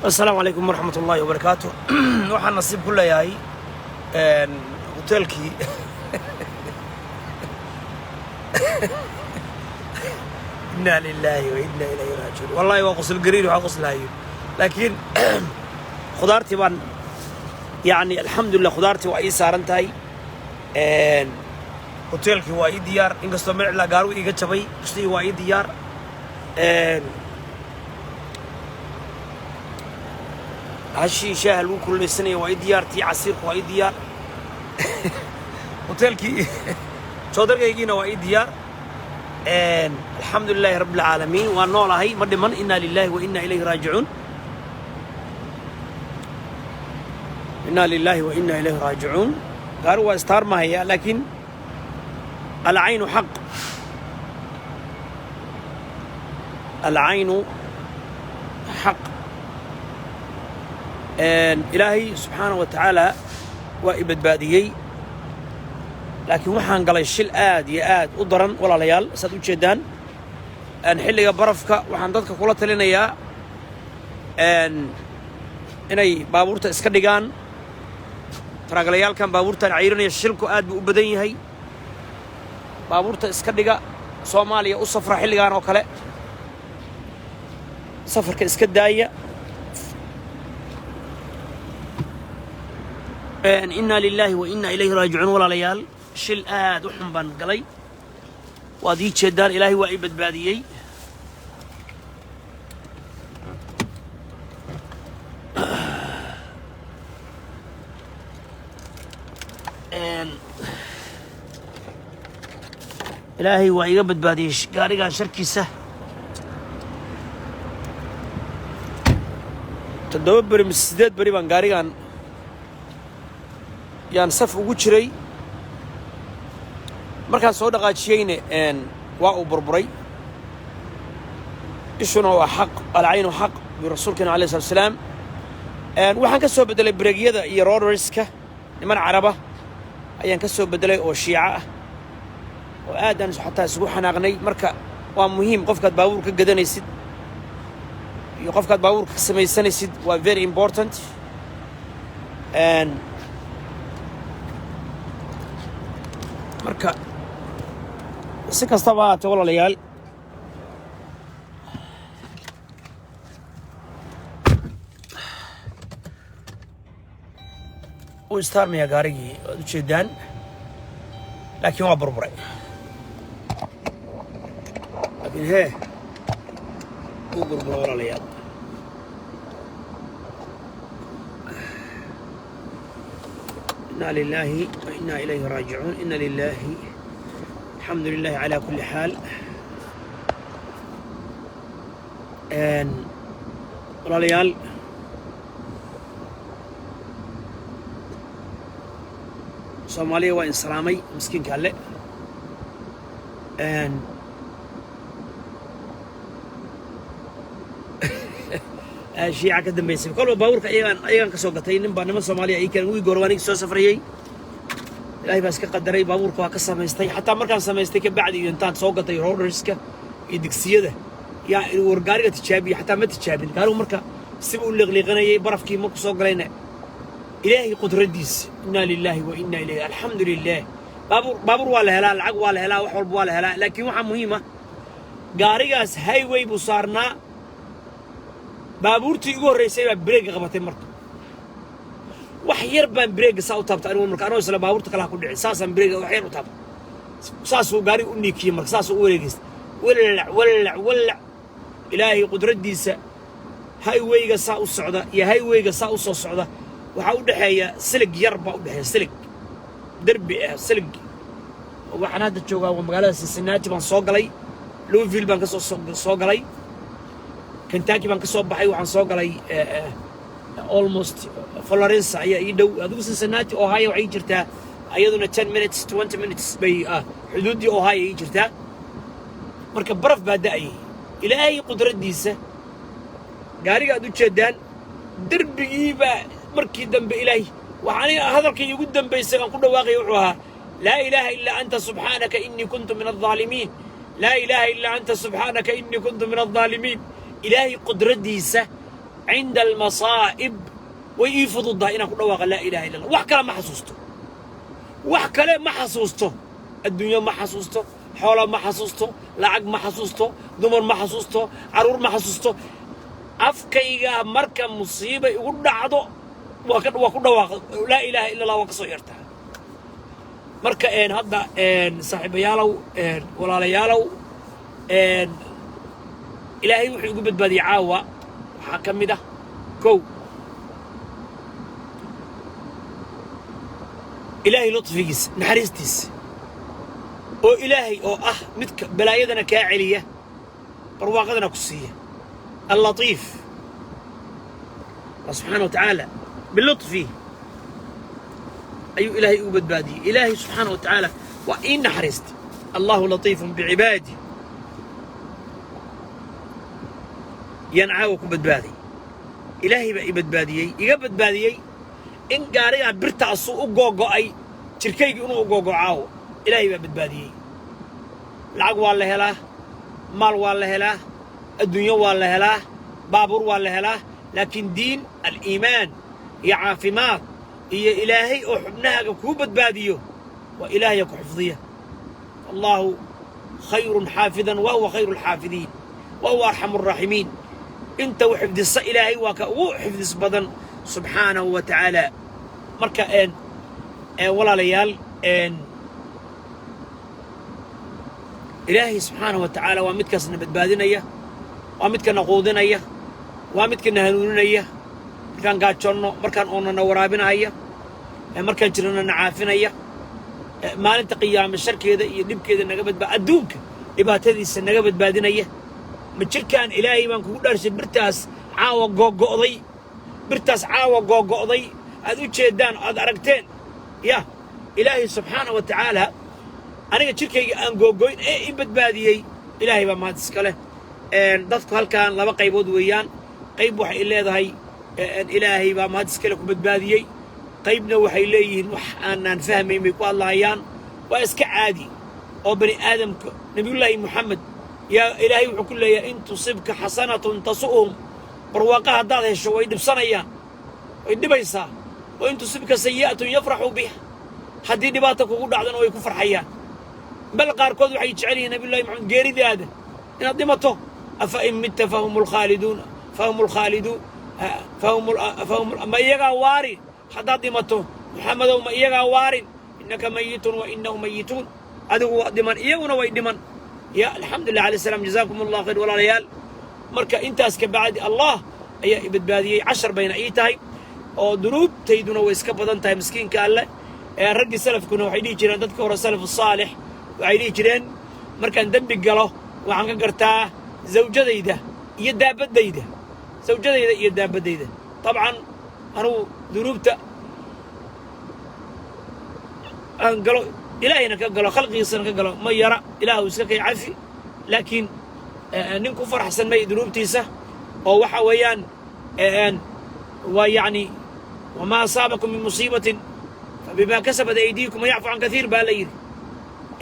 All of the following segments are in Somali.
Asalaamu calaykum waraxmat ullaahi wabarakaatu. Waxaan nasiib ku leeyahay hoteelkii. Inna lilaahi wa inna ilayhi raajicuun. Wallahi waa qosol gariir, waxaa qoslaayo, laakiin khudaartii baan, yacni, alxamdulillah, khudaartii waa ii saaran tahay. Hoteelkii waa ii diyaar, inkastoo meel cilaa gaarigu iiga jabay. Bustihii waa ii diyaar. Hashii shaaha lagu kululeysanaya waa ii diyaar, tii casiirku waa ii diyaar, hoteelkii joodarkaygiina waa ii diyaar. Alxamdu lilaahi rabbi alcaalamiin, waa noolahay, ma dhiman. Inna lilahi wa inna ilayhi raajicuun, inna lilahi wa inna ilayhi raajicuun. Gaarigu waa istaarmahaya, laakiin alcaynu xaq, alcaynu xaq. Ilaahay subxaanaه wa tacaala waa i badbaadiyey, laakiin waxaan galay shil aad iyo aad u daran, walaalayaal. Saad u jeeddaan, xilliga barafka waxaan dadka kula talinayaa inay baabuurta iska dhigaan. Taraagalayaalkan baabuurtaan cayrinaya, shilku aad buu u badan yahay. Baabuurta iska dhiga. Soomaaliya u safra xilligan oo kale, safarka iska daaya. Inna lilaahi wa inna ilayhi raajicuun. Walaalayaal, shil aad u xun baan galay, waad ii jeedaan. Ilaahay waa ii badbaadiyey. Ilaahay waa iga badbaadiyey gaarigan sharkiisa. 7 beri mise 8 beri baan gaarigan yaan saf ugu jiray. Markaan soo dhaqaajiyeyne waa uu burburay. Ishuna waa xaq, alcaynu xaq bi rasuulkeena alayh salatu salaam. Waxaan ka soo beddelay bregyada iyo roderska. Niman caraba ayaan ka soo beddelay oo shiico ah oo aad aan xataa isugu xanaaqnay. Marka waa muhiim qofkaad baabuur ka gadanaysid iyo qofkaad baabuurka ka samaysanaysid, waa very important. Marka si kastaba haatee, walaalayaal, wuu istaarmayaa gaarigii, waad ujeedaan, laakiin waa burburay. Laakiin hee, wuu burburay, walaalayaal. Inna lilaahi wa inna ilayhi raajicuun. Inna lilaahi, alxamdu lilahi calaa kulli xaal. Walaalayaal, Soomaaliya waa insalaamay, miskiinka alle. Shiica ka dambaysay kolba baabuurka ayagaan ka soo gatay. Nin baa, niman Soomaaliya ii keenay wiig hore, waan soo safrayey. Ilaahay baa iska qadaray, baabuurka waa ka samaystay. Xataa markaan samaystay ka bacdi iyo intaan soo gatay roderska iyo digsiyada, yaa war gaariga tijaabiye. Xataa ma tijaabin gaarigu. Marka siba u liiqliiqanayay barafkii markuu soo galayna, Ilaahay qudraddiisa. Inna lilaahi wa inna ilayhi. Alxamdu lilah. Baabuur, baabuur waa la helaa, lacag waa la helaa, wax walba waa la helaa, laakiin waxaa muhiim ah gaarigaas highway buu saarnaa. Baabuurtii ugu horreysay baa breega qabatay. Marka wax yar baan breega saa u taabtay anigu. Marka anoo isla baabuurta kalaha ku dhicin, saasaan breega wax yar u taabtay, saasuu gaariga u niikiyey. Marka saasuu u wareegeystay, walac walac walac. Ilaahay qudraddiisa, highwayga saa u socda iyo highwayga saa u soo socda waxaa u dhexeeya silig yar baa u dhexeeya, silig derbi ah, silig. Waxaan hadda joogaa waa magaalada Cincinnati baan soo galay. Louisville baan ka soo galay, Kentucky baan ka soo baxay. Waxaan soo galay almost Florence ayaa ii dhow. Adigu Cincinnati, Ohio waxay ii jirtaa ayaduna 10 minutes, 20 minutes bay xuduuddii Ohio ii jirtaa. Marka baraf baa da'ayay. Ilaahay qudraddiisa, gaariga aad u jeedaan derbigii baa markii dambe Ilaahay. Waxa aniga hadalkii igu dambaysay aan ku dhawaaqaya wuxuu ahaa: "Laa ilaaha illaa anta, subxaanaka innii kuntu min aldaalimiin. Laa ilaaha illaa anta, subxaanaka innii kuntu min aldaalimiin." Ilaahay qudraddiisa. Cinda almasaa'ib way ii fududahay inaan ku dhawaaqa laa ilaha illa Allah. Wax kale ma xasuusto, wax kale ma xasuusto. Adduunyo ma xasuusto, xoola ma xasuusto, lacag ma xasuusto, dumar ma xasuusto, carruur ma xasuusto. Afkayga marka musiiba igu dhacdo waa ku dhawaaqa laa ilaaha illa Allah, waa ka soo yartaa. Marka hadda saaxiibayaalow, walaalayaalow, Ilaahay wuxuu igu badbaadiyey caawa waxaa ka mid ah, kow, Ilaahay lutfigiisa, naxariistiisa, oo Ilaahay oo ah midka balaayadana kaa celiya, barwaaqadana ku siiya, allatiif Allah subxaana wa tacaala bilutfi ayuu Ilaahay ugu badbaadiyey. Ilaahay subxaana wa tacaala waa ii naxariistay. Allahu latiifun bicibaadi yaan caawa ku badbaaday. Ilaahay baa i badbaadiyey, iga badbaadiyey in gaarigaa birtaasuu u googo'ay, jirkaygii inuu u googo'o caawo. Ilaahay baa badbaadiyey. Lacag waa la helaa, maal waa la helaa, adduunyo waa la helaa, baabuur waa la helaa, laakiin diin, aliimaan iyo caafimaad iyo Ilaahay oo xubnahaaga kuu badbaadiyo, waa Ilaahaya ku xifdiya. Allahu khayrun xaafidan wa huwa khayru alxaafidiin wa huwa arxamu arraaximiin. Inta u xifdisa Ilaahay waa ka ugu xifdis badan subxaanahu wa tacaala. Marka walaalayaal, Ilaahay subxaanahu wa tacaala waa midkaasna badbaadinaya, waa midkana quudinaya, waa midkana hanuuninaya markaan gaajoonno, markaan oonnana waraabinaya, markaan jirana na caafinaya, maalinta qiyaame sharkeeda iyo dhibkeeda naga badbaa, adduunka dhibaatadiisa naga badbaadinaya. Ma jirkaan Ilaahay baan kugu dhaarshay, birtaas caawa googo'day, birtaas caawa googo'day aad u jeeddaan, aad aragteen, ya Ilaahay subxaana wa tacaala aniga jirkayga aan googoyn ee i badbaadiyey, Ilaahay baa mahad iska leh. Dadku halkan laba qaybood weeyaan. Qayb waxay leedahay Ilaahay baa mahad iskale ku badbaadiyey, qaybna waxay leeyihiin wax aanaan fahmayn bay ku hadlahayaan. Waa iska caadi oo bani aadamka. Nabiyullaahi Moxamed yaa Ilaahay wuxuu ku leeyahay: in tusibka xasanatun tasu'hum, barwaaqa haddaad hesho way dhibsanayaan, way dhibaysaa, wa in tusibka sayi'atun yafraxuu biha, haddii dhibaata kugu dhacdana way ku farxayaan. Bal qaarkood waxay jecel yihiin, Nabiyullahi Maxamed, geeridaada inaad dhimato. Afa in mitta fahum alkhaaliduun, fahum alkhaaliduun, fahum fahum, ma iyagaa waarin haddaad dhimato, Muxamedow? Ma iyagaa waarin? Innaka mayitun wa innahum mayituun, adigu waa dhiman, iyaguna way dhiman. Ya alxamdulilah alayh salam. Jazaakum Allah khayr, walaalayaal. Marka intaas ka bacdi Allah ayaa i badbaadiyey. Cashar bayna ii tahay oo dunuubtayduna way iska badan tahay, miskiinka Alle. Ee raggii salafkuna waxay dhihi jireen, dadka hore, salafu saalix, waxay dhihi jireen: markaan dembi galo waxaan ka gartaa zawjadayda iyo daabaddayda, zawjadayda iyo daabaddayda. Dabcan anugu dunuubta aan galo, Ilaahayna ka galo, khalqigiisana ka galo, ma yara. Ilaahu iska kay cafi, laakiin nin ku faraxsan may dunuubtiisa oo waxa weeyaan waa yacni wamaa asaabakum min musiibatin fabima kasabat aydiikum wayacfu can kaiir baa la yidhi.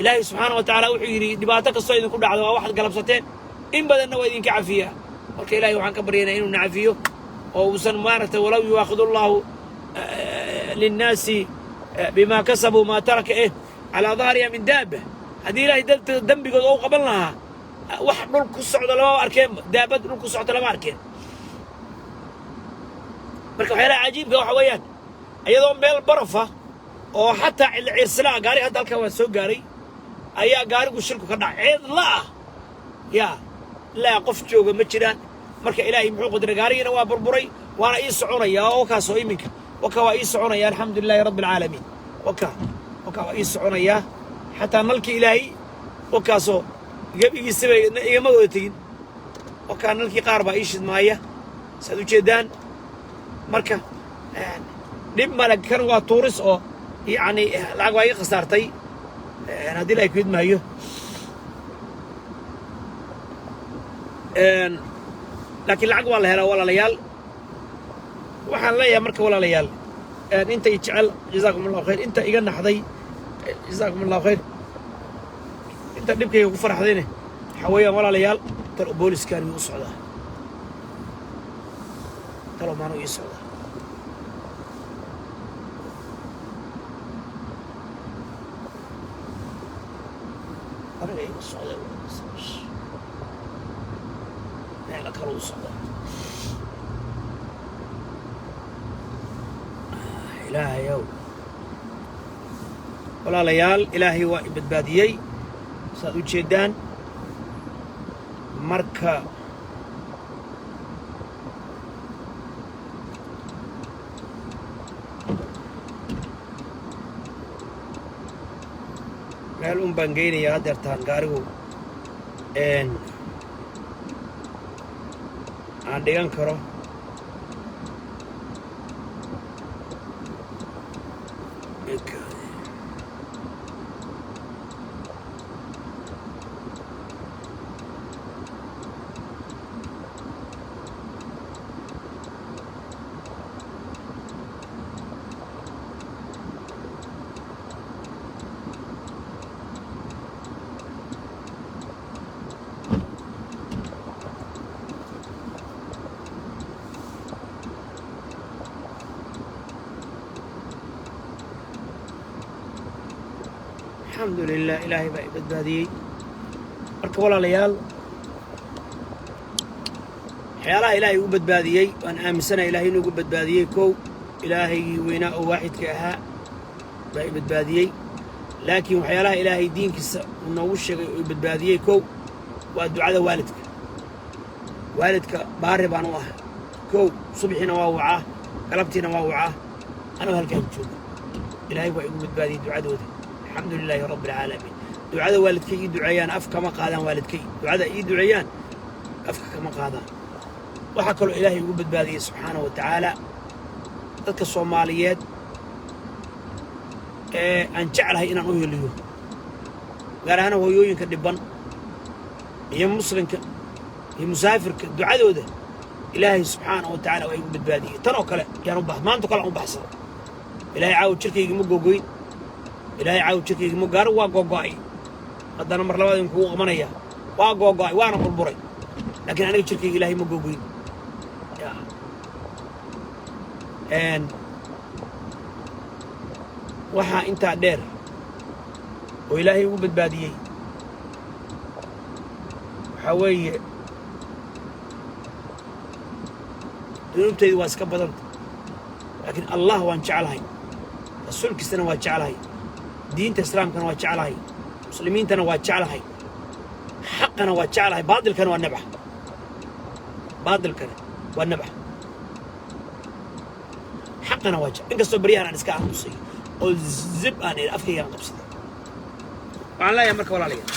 Ilaahay subxaana wa tacaala wuxuu yidhi: dhibaato kastoo idinku dhacdo waa waxaad galabsateen, in badanna waa idinka cafiyaa. Marka Ilahay waxaan ka baryaynaa inuu na cafiyo oo uusan maaragtay walaw yuwaakhid allahu linnaasi bima kasabuu maa taraka calaa dahriha min daaba. Haddii Ilahay dadka dembigooda u qaban lahaa, wax dhul ku socdo lamaba arkeen, daabad dhul ku socto lama arkeen. Marka waxyaalaha cajiibka waxa weeyaan, iyadoo meel barafa oo xataa ciirsilaa gaari, hadda halkaa waan soo gaaray, ayaa gaarigu shilku ka dhacay. Cidla ah, yaa laa qof jooga ma jiraan. Marka Ilaahay muxuu qadiray? Gaarigiina waa burburay, waana ii soconaya oo kaasoo iminka waka waa ii soconaya. Alxamdu lilahi rabbi alcaalamiin. Waka waka waa ii soconayaa, xataa nalkii Ilaahay wakaasoo gebigiisaba igama wada tegin. Wakaa nalkii qaar baa ii shidmaaya, saad ujeeddaan. Marka dhib male, kan waa tuuris oo yacni lacag waa ii khasaartay haddii la kwid maayo, laakiin lacag waa la helaa, walaalayaal. Waxaan leeyahay marka, walaalayaal, inta i jecel jazaakum Allahu khayr, inta iga naxday jazaakum Allahu khayr, inta dhibkayga ku faraxdayne waxaa weeyaan, walaalayaal, tan booliskaani wuu u socdaa. Talo maanu ii socdaa? Aniga igu socda, meela kale u socda. Ilaahayow, walaalayaal, Ilaahay waa i badbaadiyey, saad u jeedaan. Marka meel un baan geynayaa haddeertaan gaarigu aan dhigan karo. Alxamdu lilah, Ilaahay baa i badbaadiyey. Marka walaalayaal, waxyaalaha Ilaahay ugu badbaadiyey waan aaminsanahay Ilahay inuu ugu badbaadiyey. Kow, Ilaahaygii weynaa oo waaxidka ahaa baa i badbaadiyey. Laakiin waxyaalaha Ilaahay diinkiisa uu noogu sheegay oo i badbaadiyey, kow waa ducada waalidka. Waalidka baari baan u ahay. Kow, subxiina waa wacaa, galabtiina waa wacaa, anoo halkaan jooga. Ilaahay waa igu badbaadiyey ducadooda. Alxamdu lilaahi rabbi alcaalamiin. Ducada waalidkay ii duceeyaan af kama qaadaan. Waalidkay ducada ii duceeyaan afka kama qaadaan. Waxaa kaloo Ilaahay igu badbaadiyey subxaanahu wa tacaala dadka Soomaaliyeed ee aan jeclahay inaan u heliyo, gaar ahaan hooyooyinka dhibban iyo muslimka iyo musaafirka. Ducadooda Ilaahay subxaanahu wa tacala waa igu badbaadiyey. Tan oo kale yaan u maanto kale aan u baxsado. Ilaahay caawa jirkayga ma gogoyn. Ilaahay caawa jirkayga ma gaari waa googo'ay. Haddana mar labaad idin kugu qabanaya, waa googo'ay waana burburay, laakiin aniga jirkayga Ilaahay ma gogoyn. Ya, waxaa intaa dheer oo Ilaahay ugu badbaadiyey waxaa weeye, dunuubtaydu waa iska badanta, laakiin Allah waan jeclahay, rasuulkiisana waa jeclahay, diinta Islaamkana waa jeclahay, muslimiintana waa jeclahay, xaqana waa jeclahay, baatilkana waa nabca, baatilkana waa nabca, xaqana waa jecel. Inkastoo baryahan aan iska aamusay oo zib aan idhi, afkaygaan qabsaday. Waxaan leeyahay marka, walaalayaal,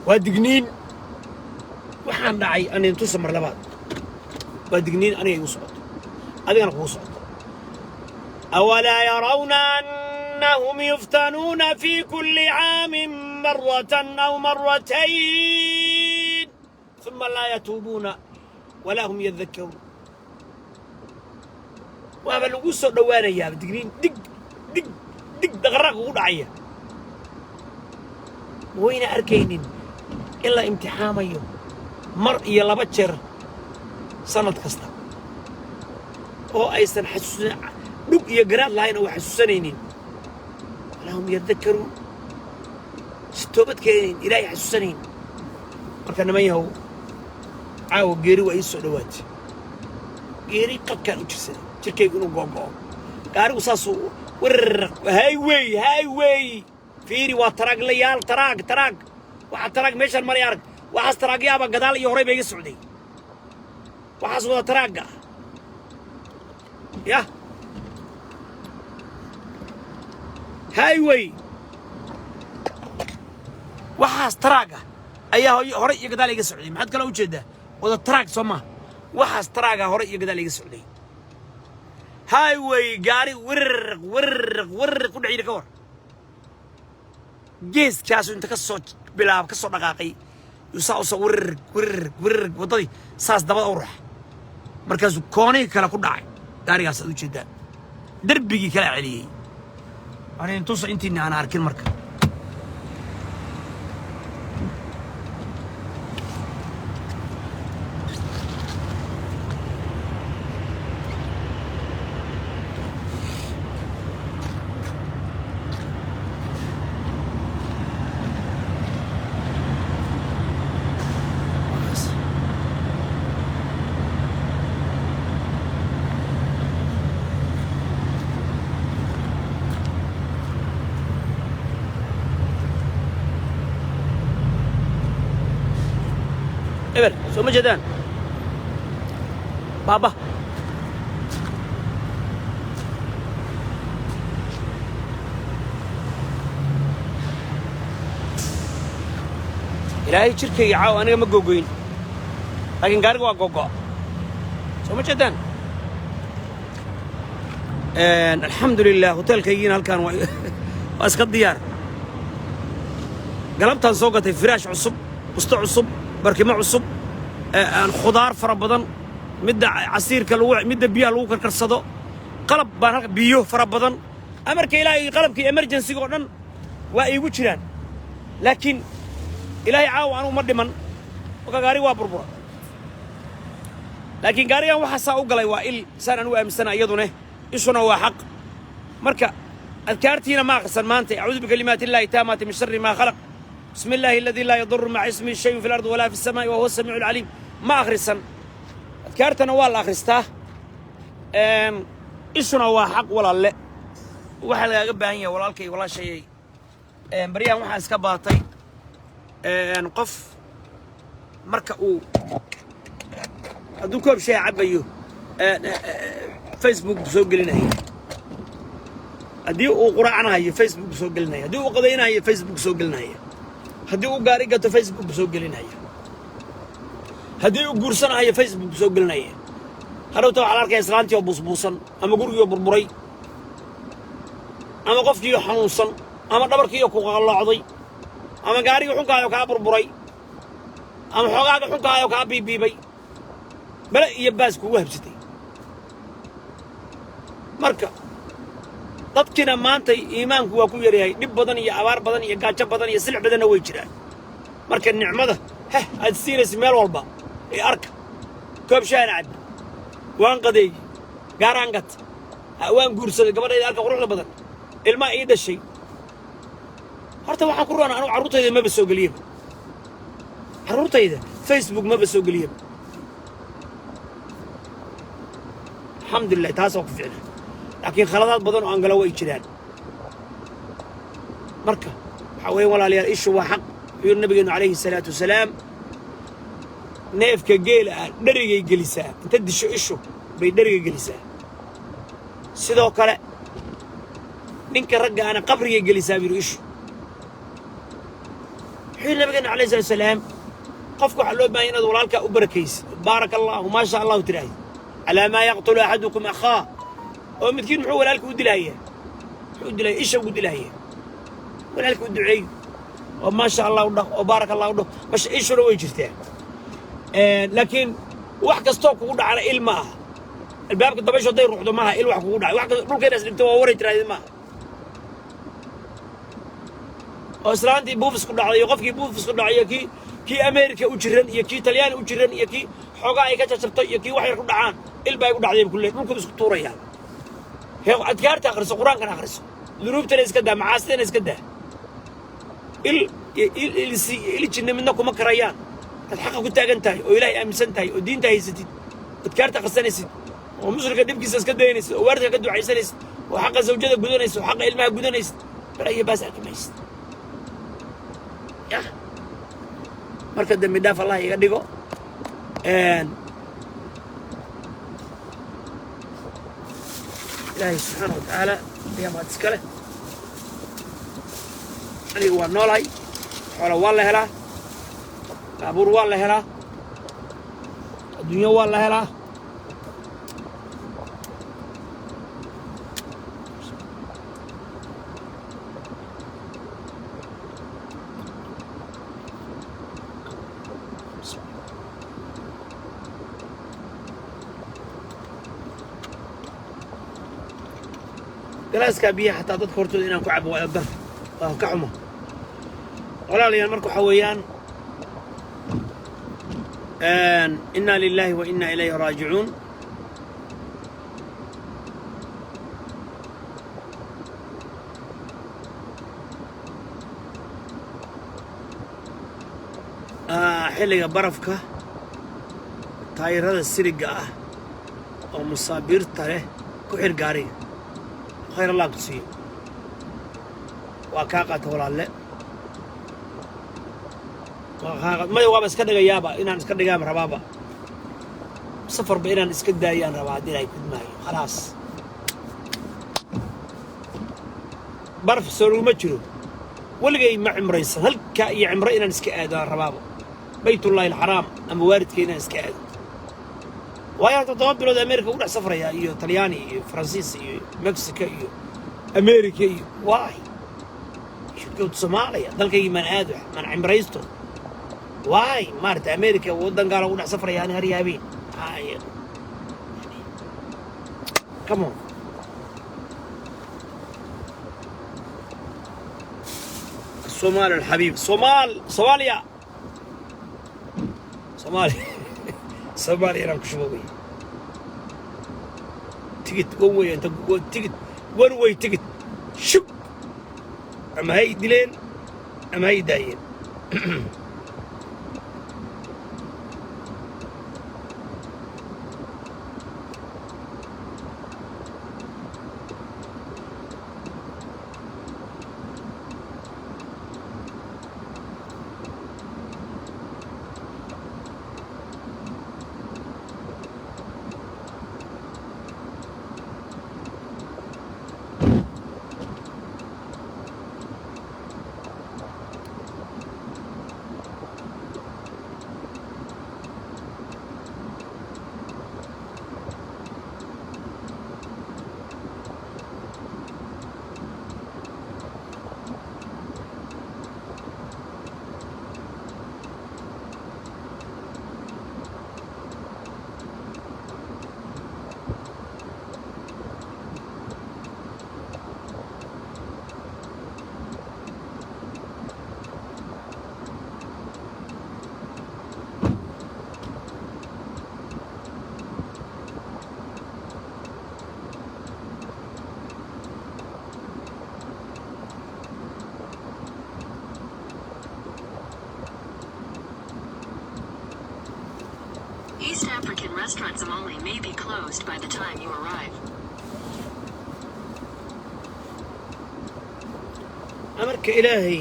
waa digniin waxaan dhacay aan idin tusa mar labaad. Waa digniin aniga igu socoto, adigana kugu socoto. أولا يرون أنهم يفتنون في كل عام مرة أو مرتين ثم لا يتوبون ولا هم يذكرون. Waaba lagu soo dhowaanayaa digniin, dig dig dig, daqaraa kugu dhacaya. Ma wayna arkaynin in la imtixaamayo mar iyo laba jeer sanad kasta, oo aysan xasuusan, dhug iyo garaad lahayn, oo wax xasuusanaynin? ولا هم يذكرون, si toobad keenayn, Ilaahay xasuusanayn. Marka niman yahow, caawa geeri waa ii soo dhowaatay. Geeri qadkaan u jirsaday, jirkaygu inuu googo'o. Gaarigu saasuu warar. Highway, highway, fiiri, waa taraaglayaal, taraag, taraag. Waxaa taraag meeshaan maray arag. Waxaas taraagyaaba gadaal iyo horay ba iga socday. Waxaas wada taraagga ah. Yah, highway, waxaas taraaga ayaa horay iyo gadaal iga socday. Maxaad kaloo ujeedaa? Wada taraag soo maha? Waxaas taraaga horay iyo gadaal iga socday. Highway gaari wirriq wirriq wirriq ku dhexyidhi ka war. Geeskaasu inta ka soo bilaab, ka soo dhaqaaqay, yuu saa usoo wirriq wirriq wirriq waddadii saas dabada u ruxa. Markaasuu koonihii kale ku dhacay gaarigaas aad ujeedaa, derbigii kala celiyey. Ani tusa intiina aan arkin marka. Soo ma jeedaan baaba? Ilaahay jirkayga caawa aniga ma gogoyn, laakiin gaariga waa gogo. Soo ma jeedaan? Alxamdu lilah, hoteelkaygiina halkaan waa iska diyaar. Galabtaan soo gatay firaash cusub, busto cusub, barkimo cusub, khudaar fara badan, midda casiirka lagu, midda biyaha lagu karkarsado, qalab baan halka, biyo fara badan. Amarka Ilaahay, qalabkii emergency-ga oo dhan waa iigu jiraan, laakiin Ilaahay caawa anugu ma dhiman. Marka gaariga waa burbura, laakiin gaarigan waxaa saa u galay waa il, saan anugu aaminsana. Iyadune ishuna waa xaq. Marka adkaartiina ma akhrisan maanta. أعوذ بكلمات الله التامات من شر ما خلق، بسم الله الذي لا يضر مع اسمه شيء في الأرض ولا في السماء وهو السميع العليم. Ma akhrisan. Adkaartana waa la akhristaa. Ishuna waa xaq, walaalle. Waxaa lagaaga baahan yahay, walaalkay, walaashayay, baryahan waxaa iska baatay qof marka uu hadduu koob shaah cabayo Facebook soo gelinaya, haddii uu quraacanahayo Facebook soo gelinaya, haddii uu qadaynayo Facebook soo gelinaya, haddii uu gaari gato Facebook soo gelinaya, haddii uu guursanahayo Facebook soo gelinaya. Hadhowta waxaa la arkaya islaantii oo buusbuusan, ama gurigii oo burburay, ama qofkii oo xanuunsan, ama dhabarkii oo ku qalloocday, ama gaarigii xunkaayo kaa burburay, ama xoogaaga xunkaayo kaa biibiibay, bale iyo baas kugu habsatay. Marka dadkiina maanta iimaanku waa ku yaryahay. Dhib badan iyo abaar badan iyo gaajo badan iyo silix badanna way jiraan. Marka nicmada heh aad siinaysa meel walba ee arka, koob shaana cab, waan qadeeyey, gaaraan gat, waan guursaday, gabadhayda arka quruxda badan, ilmaa ii dhashay. Horta waxaan ku roona, anugu carruurtayda maba soo geliyaba. Carruurtayda Facebook maba soo geliyaba, alxamdulilah, taas waa ku ficna. Laakiin khaladaad badan oo aan galo way jiraan. Marka waxaa weeye, walaalayaal, ishu waa xaq. Wuxuu yidhi nabigeenu calayhi salaatu wasalaam: neefka geela ah dherigay gelisaa, inta disho ishu bay dheriga gelisaa. Sidoo kale ninka ragga ana qabrigay gelisaa buu yidhi ishu. Wuxuu yidhi nabigeenu calayhi salatu wasalaam: qofka waxaa loo baahanya inaad walaalkaa u barakaysid, baaraka allahu, maa sha Allahu tiraahid. على ما يقتل أحدكم أخاه? Oo midkiin muxuu walaalka u dilahayaa? Muxuu u dilaya? Isha ugu dilahaya. Walaalka u duceeyo oo maa sha Allah u dhaq oo baaraka Allah u dhaq. Masha ishuna way jirtaa, laakiin wax kastoo kugu dhacana il ma aha. Albaabka dabayshu hadday ruuxdo maaha il wax kugu dhacay. Wax kasta dhulka inaas dhigto waa waray tirahdid maaha. Oo islaantii buufis ku dhacday iyo qofkii buufis ku dhacay iyo kii America u jiran iyo kii Talyaani u jiran iyo kii xoogaa ay ka jajabtay iyo kii wax yar ku dhacaan, il baa igu dhacday kulle, dhulku isku tuurayaan. Hee, adkaarta akhriso, Qur-aankana akhriso, dunuubtana iska daa, macaasidana iska daa. Il il ilsi il jinne midna kuma karayaan. Dad xaqa ku taagan tahay oo Ilaahay aaminsan tahay oo diinta haysatid, adkaarta akhrisanaysid, oo muslimka dhibkiisa iska daynaysid, oo waalidka ka ducaysanaysid, oo xaqa zawjada gudanaysid, oo xaqa ilmaha gudanaysid, bala iyo baas arki maysid. Yah, marka dembi dhaaf Allah iga dhigo. Ilaahay subxaana wa tacaala ayaa mahad iska leh. Aniga waa noolahay. Xoola waa la helaa, baabuur waa la helaa, adduunyo waa la helaa. Galaaskaa biyaha xataa dadka hortooda inaan ku cabo waa dar, waa ka xuma, walaalayaal. Marka waxaa weeyaan, إنا لله وإنا إليه راجعون. Xilliga barafka taayirada siliga ah oo musaabiirta leh ku xir gaariga. Khayr Allah ku siiyo, waa kaa qaata, walaalle. Maya, waaba iska dhigayaaba, inaan iska dhigaama rabaaba. Safarba inaan iska daayaan rabaa haddii Ilaahay kudmaayo. Khalaas, baraf soo laguma jiro. Weligay ma cimraysan. Halkaa iyo cimro inaan iska aado aan rabaaba, Baytullaahi Alxaraam ama waalidkay inaan iska aado. Waayo, 7 bilood America ugu dhex safrayaa, iyo Talyaani iyo Faransiis iyo Mexico iyo America iyo why should go to Soomaaliya? Dalkaygii maan aado, maan cimraysto? Why maarata America waddan gaala ugu dhex safraya ani har iyo habeen? Come on. الصومال الحبيب، صومال، صوماليا، صوماليا، صوماليا inaan ku shubo wey. Ticket one way, inta ticket one way ticket shub, ama hay dileen ama hay daayeen. East African Restaurant Somali may be closed by the time you arrive. Amarka Ilaahay,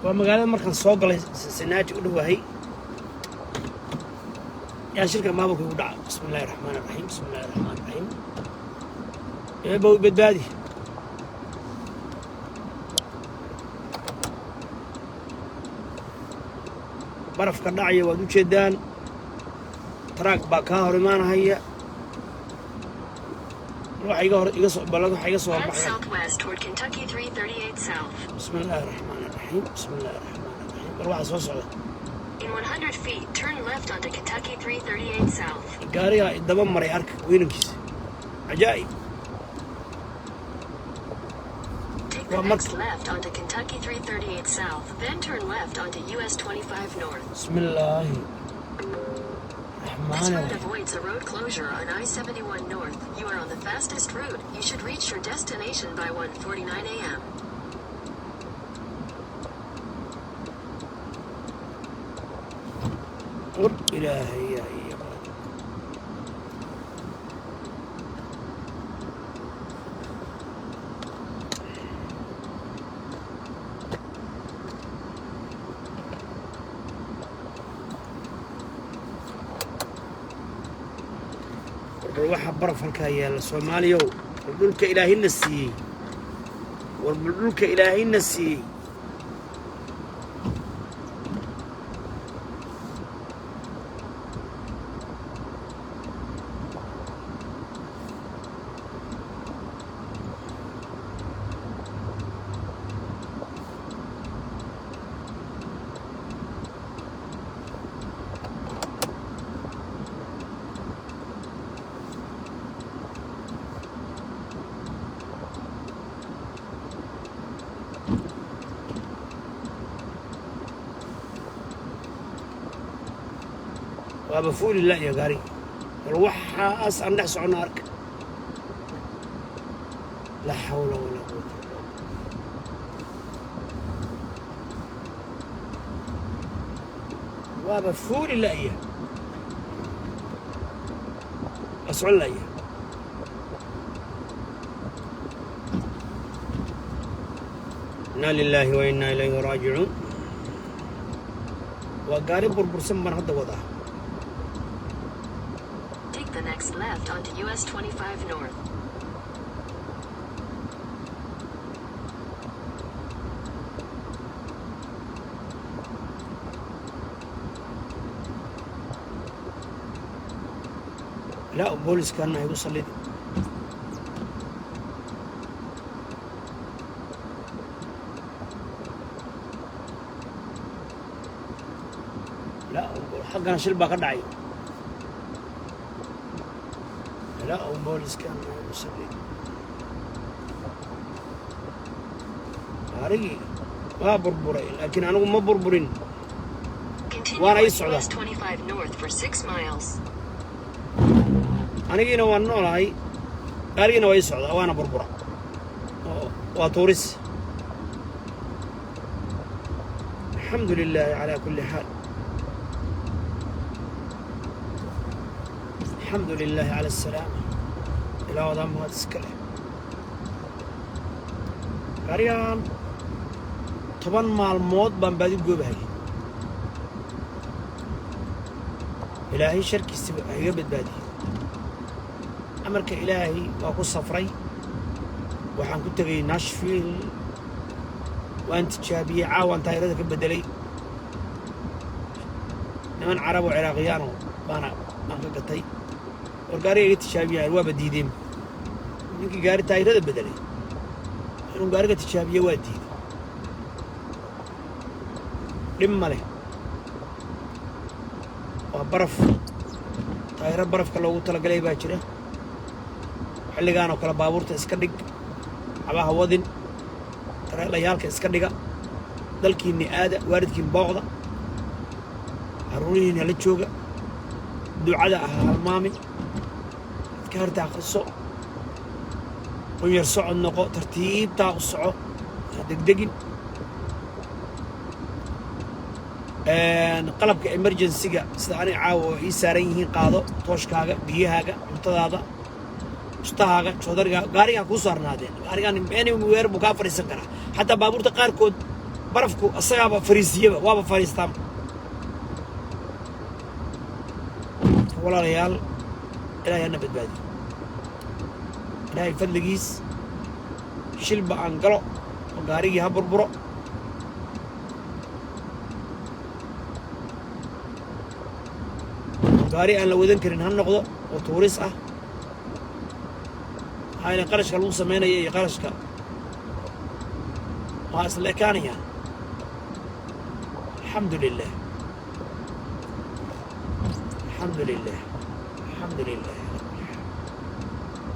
waa magaalada markaan soo galay Cincinnati u dhowahay yaa shirka maamulka igu dhaca. Bismi Illaahi Raxmaan Raxiim, bismi Illahi Raxmaan Raxiim, eebow badbaadi. Barafka dhacaya waad u jeedaan. Truck baa kaa hor imaanahaya. Waxa iga hor iga soo balad, waxa iga soo Head horbaxaya. southwest toward Kentucky 338 South. Bismi Illaahi Raxmaan Raxiim, bismi Illaahi Raxmaan Raxiim. Bal waxaa soo socda. In 100 feet, turn left onto Kentucky 338 South. Gaarigaa daba maray, arka weynankiisa, cajaa'ib. Take the Well, next left onto Kentucky 338 South, then turn left onto US 25 North. Bismi Illaahi This Raxmaan route Raxiim. Avoids a road closure on I-71 North. You are on the fastest route. You should reach your destination by 1:49 a.m. War Ilaahay yaa iyo. War bal waxa baraf halkaa yaalla, Soomaaliyow. War dhulka Ilaahina siiyey, war bal dhulka Ilaahina siiyey. Waaba fuuli la'ya gaari. Bal waxaas aan dhex soconno arka. Laa xawla walaa quwata illa billah. Waaba fuuli la'ya, waa socon la'ya. Inna lillahi wa inna ilayhi raajicuun. Waa gaari burbursan baan hadda wadaa. Take the next left onto US 25 North. La booliskana igu sallidi. La xaggana shil baa ka dhacay. La booliskana igu sallidi. Gaarigii waa burburay, laakiin anigu ma burburin. Continue Waana on ii socdaa. US 25 North for 6 miles. Anigiina waan noolahay, gaarigiina waa ii socdaa, waana burbura oo waa tuuris. Alxamdu lilaahi calaa kulli xaal, alxamdu lilaahi cala asalaama. Ilaa wadaa mahad iska leh. Gaarigaan 10 maalmood baan baadi goobahayay. Ilaahay sharkiisa ha iga badbaadiyey. Amarka Ilaahay waa ku safray. Waxaan ku tegay Nashville, waan tijaabiyey. Caawaan taayirada ka beddelay. Niman Carab oo Ciraaqiyaano baana aan ka gatay. War gaariga iga tijaabiyaan, waaba diideen. Ninkii gaari taayirada beddelay inuu gaariga tijaabiye waa diiday. Dhib ma leh, waa baraf. Taayiro barafka loogu talagalay baa jira. Xilligaan oo kale baabuurta iska dhig, cabaha wadin, tareelayaalka iska dhiga, dalkiinni aada, waalidkiin booqda, carruurihiinna la jooga, ducada ha halmaamin, adkaarta akhriso, qunyar socod noqo, tartiibtaa u soco, ha degdegin. Qalabka emergency-ga sida aniga caawa oo ii saaran yihiin qaado: tooshkaaga, biyahaaga, cuntadaada, bustahaaga, joodarigaa. Gaarigaa kuu saarnaadeen. Gaarigaan anywhere buu kaa fadhiisan karaa. Xataa baabuurta qaarkood barafku isagaaba fariisiyaba, waaba fadhiistaan. Walaalayaal, Ilaahay hana badbaadiyo. Ilaahay fadligiis shilba aan galo oo gaarigii ha burburo. Gaari aan la wadan karin ha noqdo oo tuuris ah. Maxaa yeele, qarashka lagu sameynaya iyo qarashka waa isla ekaanayaan. Alxamdu lilah, alxamdu lilah, alxamdu lilah.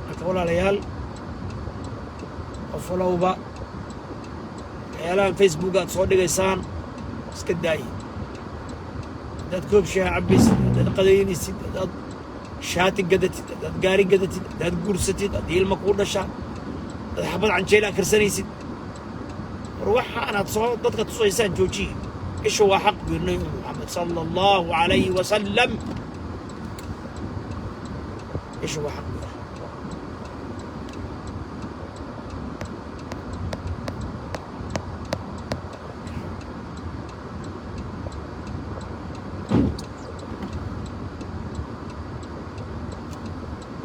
Marka walaalayaal, qof walowba waxyaalahan Facebook aad soo dhigaysaan iska daayi. Haddaad koob shaha cabaysid, haddaad qadaynaysid, haddaad shaati gadatid, haddaad gaari gadatid, haddaad guursatid, haddii ilma kuu dhashaa, haddaad xabad canjeela karsanaysid, war waxaanaad soo dadka tusaysaan joojiye. Isha waa xaq buu yidhi Nabi Maxamed sala Allahu calayhi wasalam. Isha waa xaq buu yidhi.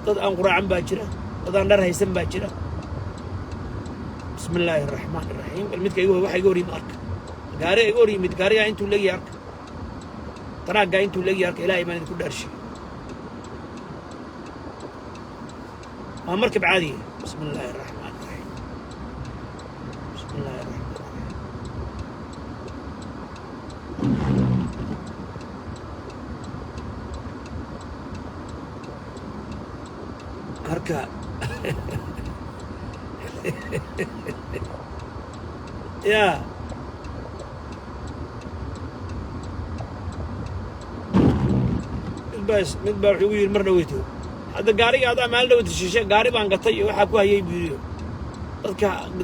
Dad aan quraacan baa jira, dad aan dhar haysan baa jira. Bismi illaahi araxmaan iraxiim. Bal midka igu waxa iga hor yimid arka. Gaariga iga hor yimid, gaarigaa intuu leegyahay arka, taraaggaa intuu leegyahay arka. Ilaahay baan idinku dhaarshay, waa markab caadiya. Bismi illaahi araxmaan iraxiim, bismi illaahi araxmaan iraxiim. Marka yaa mid baa wuxuu igu yidhi mar dhaweyto, hadda gaariga adaa maalin dhaweyto shishe gaari baan gatay iyo waxaa ku hayay buu yidhi.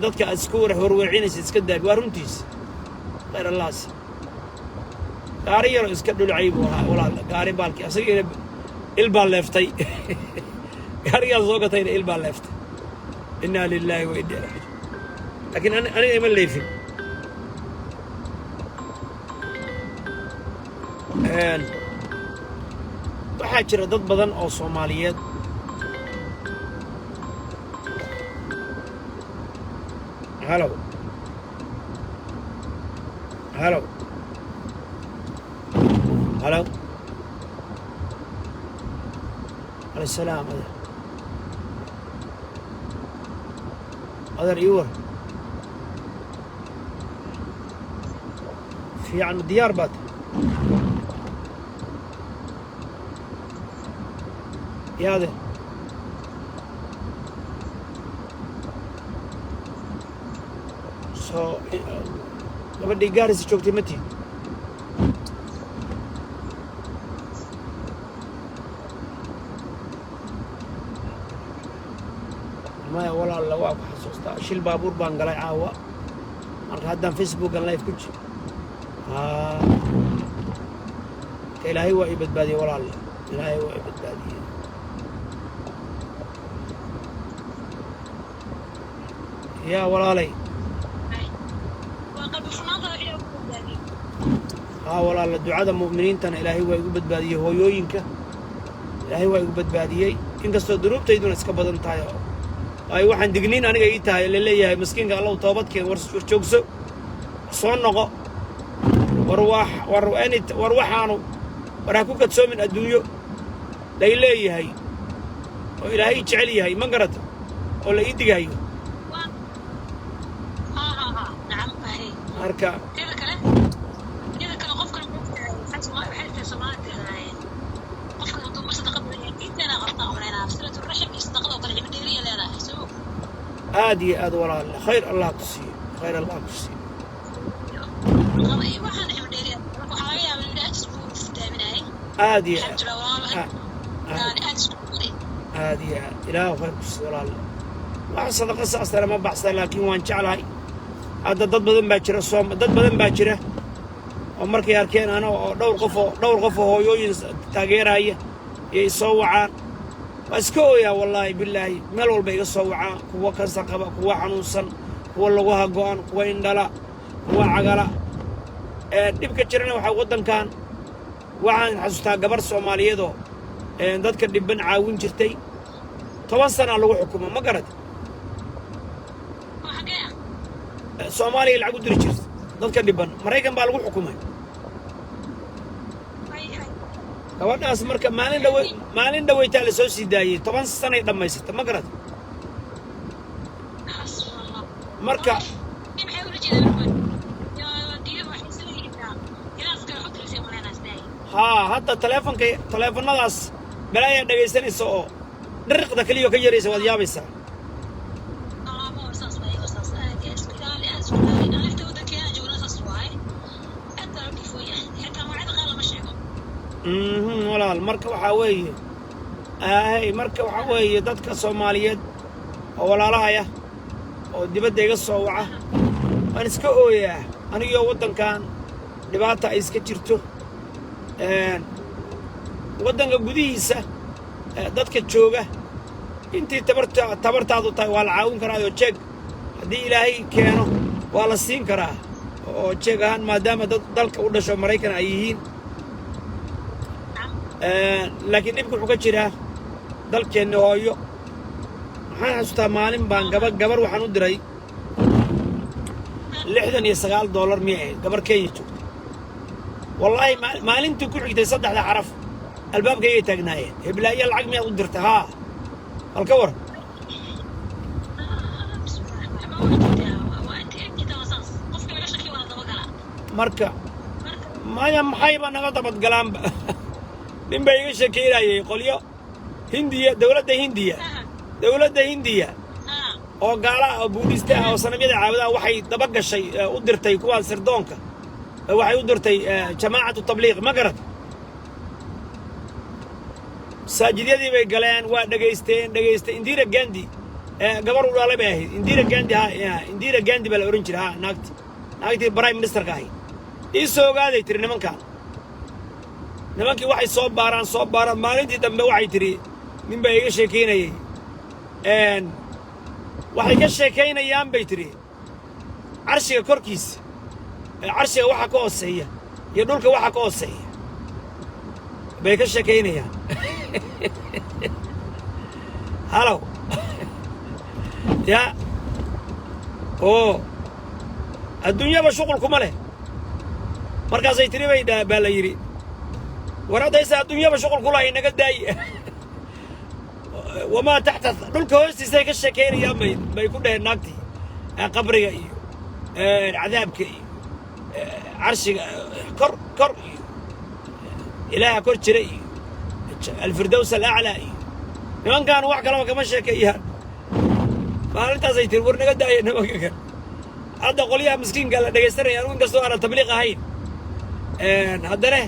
Dadka aad iska war horweecinaysa iska daabi. Waa runtiis, khayr Allaasi. Gaari yaroo iska dhulcay buu ahaa, walaal. Gaari baalkii asagiina il baa leeftay. Gaarigaa soo gatayna il baa leeftay. Innaa lilaahi wa inna ilaihi raajicuun. Laakiin aniga ima leefin. Waxaa jira dad badan oo Soomaaliyeed. Halo, halo, halo. Alayh salaam. Adeer, adeer, ii war fiican. Diyaar baad yaa adeer? Soo gabadhii Gaarisa joogtay ma tihin? Maya walaalla, waa ku xasuustaa. Shil baabuur baan galay caawa. Marka haddaan Facebookan live ku jiro. Marka Ilaahay waa ii badbaadiyey walaalle, Ilaahay waa ii badbaadiyey. Yaa walaalay. Waa qalbi furnaanta Ilaah ku badbaadiyey. Haa walaalla, ducada mu'miniintana Ilaahay waa igu badbaadiyey. Hooyooyinka Ilaahay waa igu badbaadiyey, inkastoo dunuubtayduna iska badan tahay oo ay waxaan digniin aniga ii tahay la leeyahay: "Miskiinka, Allow toobadkeen, war war joogso, soo noqo, war wax war any war waxaanu war ha ku kadsoomin adduunyo," lay leeyahay oo Ilaahay jecel yahay, ma garata, oo la ii digayo. Waa ها ها ها، nacam ahay. Marka Teeda kale qofkan waxay tahay Soomaalida tirahdaan qofkan hadduu mar sadaqa badan yahay, diinteena qabtaa umaleynaa silatu raxim iyo sadaqada oo kale cimo dheeriya leedahay soo. Aad iyo aad walaal, khayr Allah ku siiyo, khayr Allah ku siiyo. Waxaan cimo dheeriya marka waxaa laga yaabaa in ajis buu istaaminayay. Aad iyo waxaa aad jira walaal aad aan aad isku baday. Aad iyo aad, Ilaahu khayr ku siiyo walaal. Wax sadaqa saasana ma baxsan, laakiin waan jeclahay. Hadda dad badan baa jira soom, dad badan baa jira oo markay arkeen ana oo dhowr qof oo hooyooyin taageeraya iyo isoo wacaan, waa iska ooyaa wallaahi bilaahi. Meel walba iga soo wacaan, kuwa kansar qaba, kuwa xanuunsan, kuwa lugaha go'an, kuwa indhala, kuwa cagala. Dhibka jirana waxaa waddankan waxaan xasuustaa gabar Soomaaliyeedoo dadka dhibban caawin jirtay, 10 sanaa lagu xukumo, ma garat? Oo xagee ah? Soomaaliya lacag u diri jirta dadka dhibban, Maraykan baa lagu xukumay. Hay hay. Gabadhaas marka maalin dhaweytaa la soo sii daayey, 10 sanay dhammaysata, ma garat? Xasbunallah. Marka maxay ula jeedaan diido? Waxay isleeyihiin ilaaska wax u dirisay umaleynaa isleeyahay. Haa, hadda taleefanadaas balaayaa dhegaysanaysa oo dhiriqda keliya ka yaraysa, waad yaabaysaa. Alaabo saas waaye, saas aad iyo isku ilaali, aad isku ilaali. Aniga wadankeena joogna saas waaye, aad baa loo dhifoon yahay, xitaa magacyada qaar lama sheego. Walaal, marka waxaa weeye ahay, marka waxaa weeye dadka Soomaaliyeed oo walaalahaya oo dibadda iga soo waca waan iska ooyaa, anigoo waddankan dhibaata ay iska jirto. Waddanka gudihiisa dadka jooga intii tabartaadu tahay waa la caawin karaayoo jeeg haddii Ilaahay keeno waa la siin karaa oo jeeg ahaan, maadaama dad dalka u dhasho Maraykan ay yihiin. Laakiin dhibka wuxuu ka jiraa dalkeenna hooyo. Waxaan xasuustaa maalin baan gabar waxaan u diray $69 miyay ahayd, gabar Kenya joogta. Wallaahi maalintii ku xigtay saddexda xaraf albaabkaygay taagnaayeen: "Heblaayo lacag miyaad u dirtay?" Haa, bal ka war. Bismillah, waxba waa jirtaa, waa inta inta saas qofka laga shaki waa dabagalaa. Marka marka maya, maxayba naga dabadgalaanba? Nin baa iga shekeynayay qolyo Hindiya, dowladda Hindiya, dowladda Hindiya oo gaala ah oo Buudhista ah oo sanamyada caabudaha waxay daba gashay u dirtay kuwaan sirdoonka, waxay u dirtay jamaacatu tabliiq, ma garat? Masaajidyadii bay galeen, waa dhegaysteen, dhegaysteen. Indira Gandhi gabar u dhalay bay ahayd. Indira Gandhi, ha, Indira Gandhi baa la ohan jiray. Ha, naagtii prime ministerka ahayd. "Ii soo ogaaday," tiri, "nimankaan." Nimankii waxay soo baaraan, soo baaraan, maalintii dambe waxay tidhi, nin baa iga sheekaynayey, "Waxay ka sheekaynayaan," bay tidhi, "carshiga korkiisa, carshiga waxa ka hooseeya iyo dhulka waxa ka hooseeya." Bay ka sheekaynayaan. Halow ya oo adduunyaba shuqul kuma leh. Markaasay tiri bay baa la yidhi, war haddaysa adduunyaba shuqul ku lahay, naga daayi. Wamaa taxta, dhulka hoostiisay ka sheekaynayaan bay ku dheheen naagtii. Qabriga iyo cadaabka iyo carshiga kor kor iyo ilaaha kor jira iyo alfirdows alaclaa iyo nimankan wax kalaba kama sheekeeyaan. Maalintaasay tiri, war naga daaya nimanka kan. Hadda qolyaha miskiinka la dhegaysanaya, anigu inkastoo aanan tabliiq ahayn, haddana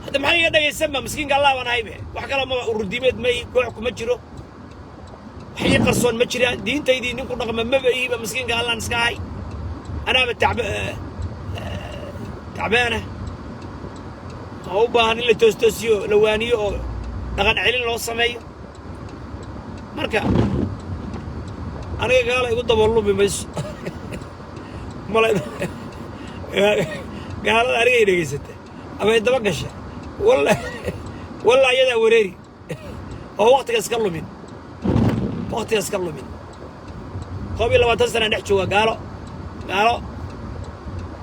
hadda maxay iga dhegaysanba? Miskiinka Allah baan ahaybe. Wax kale maba, ururdiimeed may, koox kuma jiro, wax ii qarsoon ma jiraan. Diintaydii ninku dhaqma maba ihiba. Miskiinka Allaan iska ahay. Anaaba tacbaana oo u baahan in la toostoosiyo, la waaniyo oo dhaqan celin loo sameeyo. Marka aniga gaala igu dabalumi mayso. Mala gaalada anigay dhegaysata ama ay daba gasha. Walla walla ayadaa wareeri oo waktiga iska lumin, waktiga iska lumin. 21 sanaan dhex jooga gaalo. Gaalo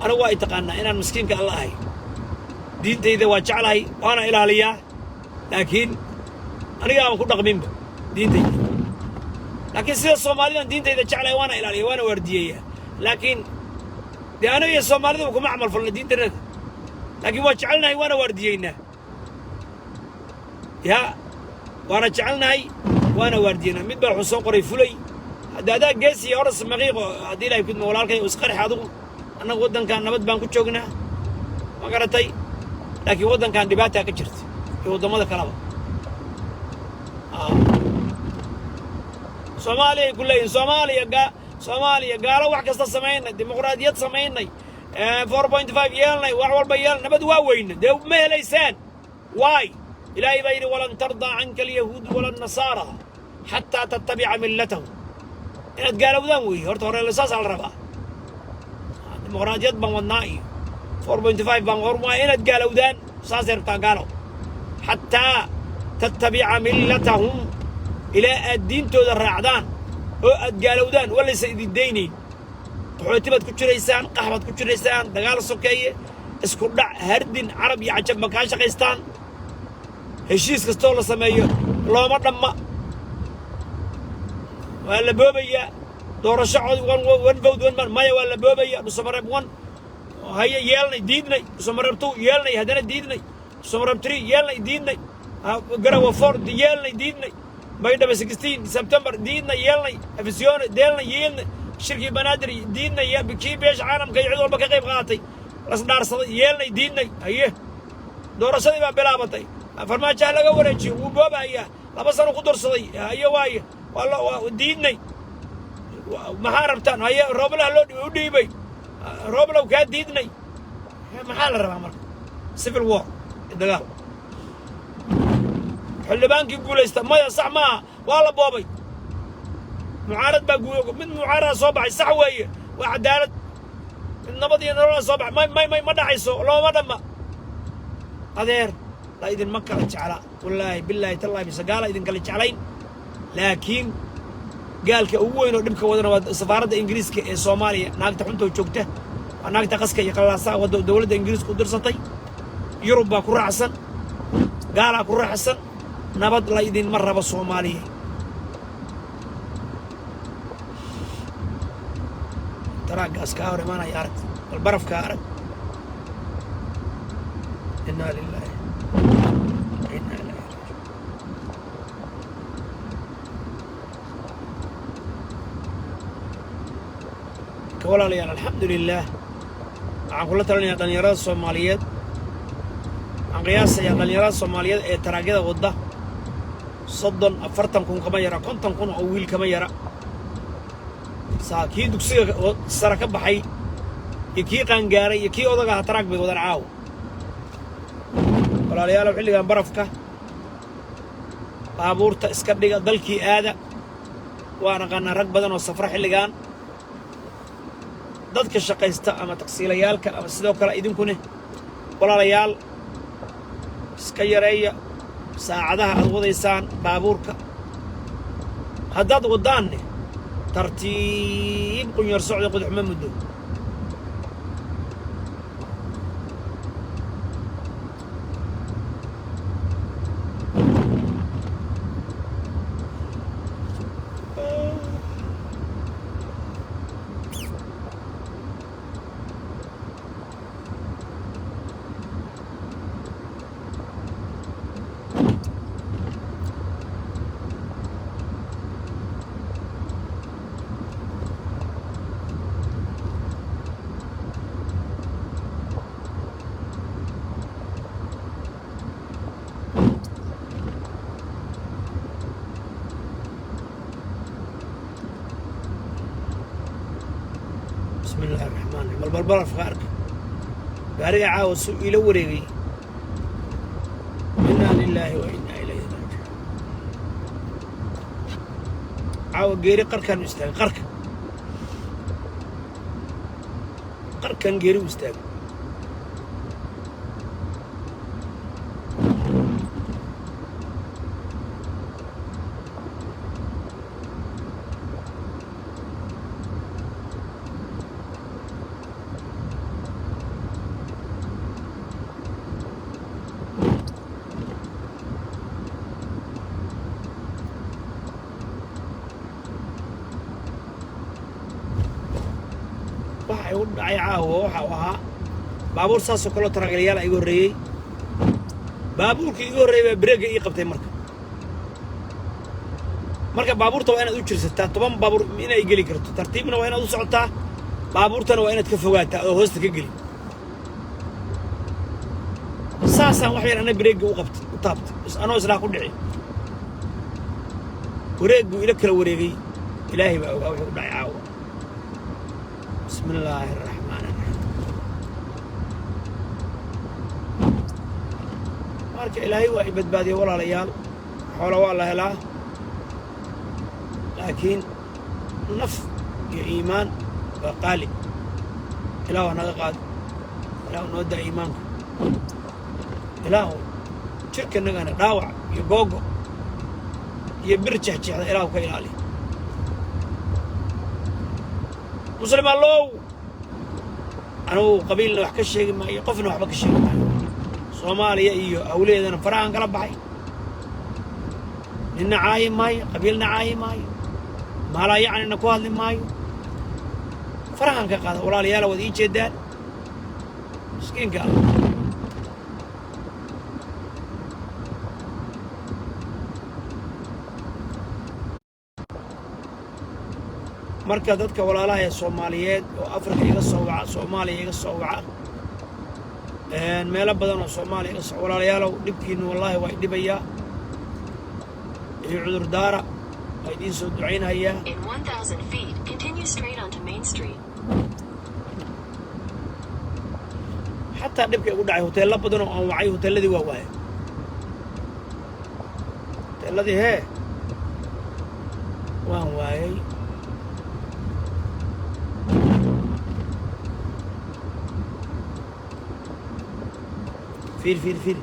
anigu waa i taqaanaa inaan miskiinka Alla ahay. Diintayda waa jeclahay, waana ilaaliyaa, laakiin aniga aan ku dhaqminba diintayda. Laakiin sida soomaalidan diintayda jeclahay, waana ilaaliya, waana waardiyeeyaa. Laakiin dee aniga iyo soomaaliduba kuma camal falna diintanada, laakiin waa jecelnahay, waana waardiyeynaa. Ya, waana jecelnahay, waana waardiyeynaa. Mid baa wuxuu soo qoray, fulay hadda adaa geesiya oras maqiiqo. Haddii Ilahay kudma, walaalkay isqarx adigu. Annagu waddankan nabad baan ku joognaa, ma garatay? Laakiin waddankan dhibaataa ka jirta iyo waddamada kaleba. Soomaaliya ay ku leeyihin, Soomaaliya gaa, Soomaaliya gaalo, wax kasta samaynay, dimuqraadiyad samaynay, 4.5 yeelnay, wax walba yeelnay, nabad waa weyna. Dee ma helaysaan. Waay, Ilaahay baa yidhi, walan tardaa canka alyahuud wala nasaara xataa tattabica millatahum. Inaad gaalowdaan weeye horta hore, saasaa la rabaa. Dimuqraadiyad baan wadnaa iyo 4.5 baan hor, waa inaad gaalowdaan. Saasay rabtaa gaalo. Xataa tattabica millatahum, ilaa aad diintooda raacdaan oo aad gaalowdaan, walaysa idin daynayn. Qaxooti baad ku jiraysaan, qax baad ku jiraysaan, dagaal sokeeye, isku dhac, hardin, carab iyo cajab ma kaa shaqaystaan. Heshiis kastoo la sameeyo looma dhamma, waa la boobayaa. Doorasho cod one vote one man, maya, waa la boobaya. Dhusamareeb one haye yeelnay, diidnay. Dhusamareeb two yeelnay, haddana diidnay. Dhusamareeb three yeelnay, diidnay. Garawa four yeelnay, diidnay. Baydhaba 16 September diidnay, yeelnay. Afisyoone deelnay, yeelnay. Shirkii Banaadir diidnay. Kii beesha caalamka iyo cid walba ka qayb qaadatay, lasdhaarsaday, yeelnay, diidnay. Haye, doorashadii baa bilaabatay. Farmaajaha laga wareejiyo, wuu boobahayaa, 2 sano ku darsaday. Haye, waaye, waa diidnay. Maxaa rabtaan? Haye, rooblaha loo u dhiibay, rooblow kaa diidnay. Maxaa la rabaa marka? Civil war, dagaal. Xildhibaankii guulaysta, maya, sax maaha, waa la boobay. Mucaarad baa mid mucaarada soo baxay, sax weeye, waa cadaalad. Mid nabad iyo nolola soo baxay, may may may, ma dhacayso, looma dhamma. Adeer, la idinma kala jecla, wallaahi, bilaahi, tallaahi, mise gaala idin kala jeclayn. Laakiin gaalka ugu weyn oo dhibka wadana waa safaaradda Ingiriiska ee Soomaaliya. Naagta xuntoo joogta waa naagta qaska iyo qalaasaa wadda. Dowladda Ingiriiska u dirsatay, Yurub baa ku raacsan, gaalaa ku raacsan. Nabad la idinma rabo, Soomaaliya. Taraagaas kaa hor imaanaya arag, bal barafkaa arag. Inaa lilaahi wa inaa ilayhi raajicuun. Ka walaalayaal, alxamdu lilaah. Waxaan kula talinayaa dhallinyarada Soomaaliyeed. Waxaan qiyaasayaa dhallinyarada Soomaaliyeed ee taraagyada wadda 30, 40 kun kama yara, 50,000 oo wiil kama yara. Saa kii dugsiga sare ka baxay iyo kii qaangaaray iyo kii odaga ahaa taraag bay wadaan caawa. Walaalayaalow, xilligan barafka baabuurta iska dhiga, dalkii aada. Waan aqaanaa rag badan oo safra xilligan, dadka shaqaysta ama tagsiilayaalka ama sidoo kale idinkune. Walaalayaal, Iska yareeya saacadaha aad wadaysaan baabuurka. Haddaad waddaanne, tartiib, qunyar socda, qodaxma muddo. Bismi illaahi raxmaan raxiim. Bal barafka arka gaariga caawa suu iila wareegay. Inaa lilaahi wa inaa ilayhi raajicuun. Caawa geeri qarkaan u istaagay, qarka, qarkan geeri u istaagay. Waxa igu dhacay caawa waxa uu ahaa baabuur saasoo kaleo taraagalayaal iga horreeyey. Baabuurkii iga horreeyey baa brake-ga ii qabtay. Marka baabuurta waa inaad u jirsataa 10 baabuur inay geli karto. Tartiibna waa inaad u socotaa, baabuurtana waa inaad ka fogaataa oo hoosta ka geli. Saasaan wax yar ana brake-ga u qabtay, u taabtay, anoo islaa ku dhici. Wareegguu ila kala wareegay. Ilaahay baa ogaa wuxuu u dhacay caawa. Bismi illaahi araxmaan araxiim. Marka Ilaahay waa i badbaadiyey, walaalayaal. Xoola waa la helaa, laakiin naf iyo iimaan waa qaali. Ilaah waa naga qaado. Ilaahu noo daa iimaanka. Ilaahu jirkanagana dhaawac iyo googo iyo bir jexjeexda Ilaahu ka ilaali. Muslim allow, anugu qabiilna wax ka sheegi maayo, qofna waxba ka sheegi maayo. Soomaaliya iyo hawlaheedana farahan kala baxay. Ninna caayi maayo, qabiilna caayi maayo, maalaa yacnina ku hadli maayo. Farahan ka qaada, walaalayaala. Waad ii jeedaan miskiinka ah. Marka dadka walaalaha ee Soomaaliyeed oo Afrika iga soo waca, Soomaaliya iga soo waca, meelo badan oo Soomaaliya iga soo, walaalayaalow, dhibkiinu wallaahi waa idhibayaa iyo cudur daara. Waa idiin soo ducaynhayaa. In 1,000 feet, continue straight onto Main Street. Xataa dhibka igu dhacay, hoteello badan oo aan wacay, hoteelladii waa waayay. Hoteelladii hee waan waayay. Fiir, fiir, fiir.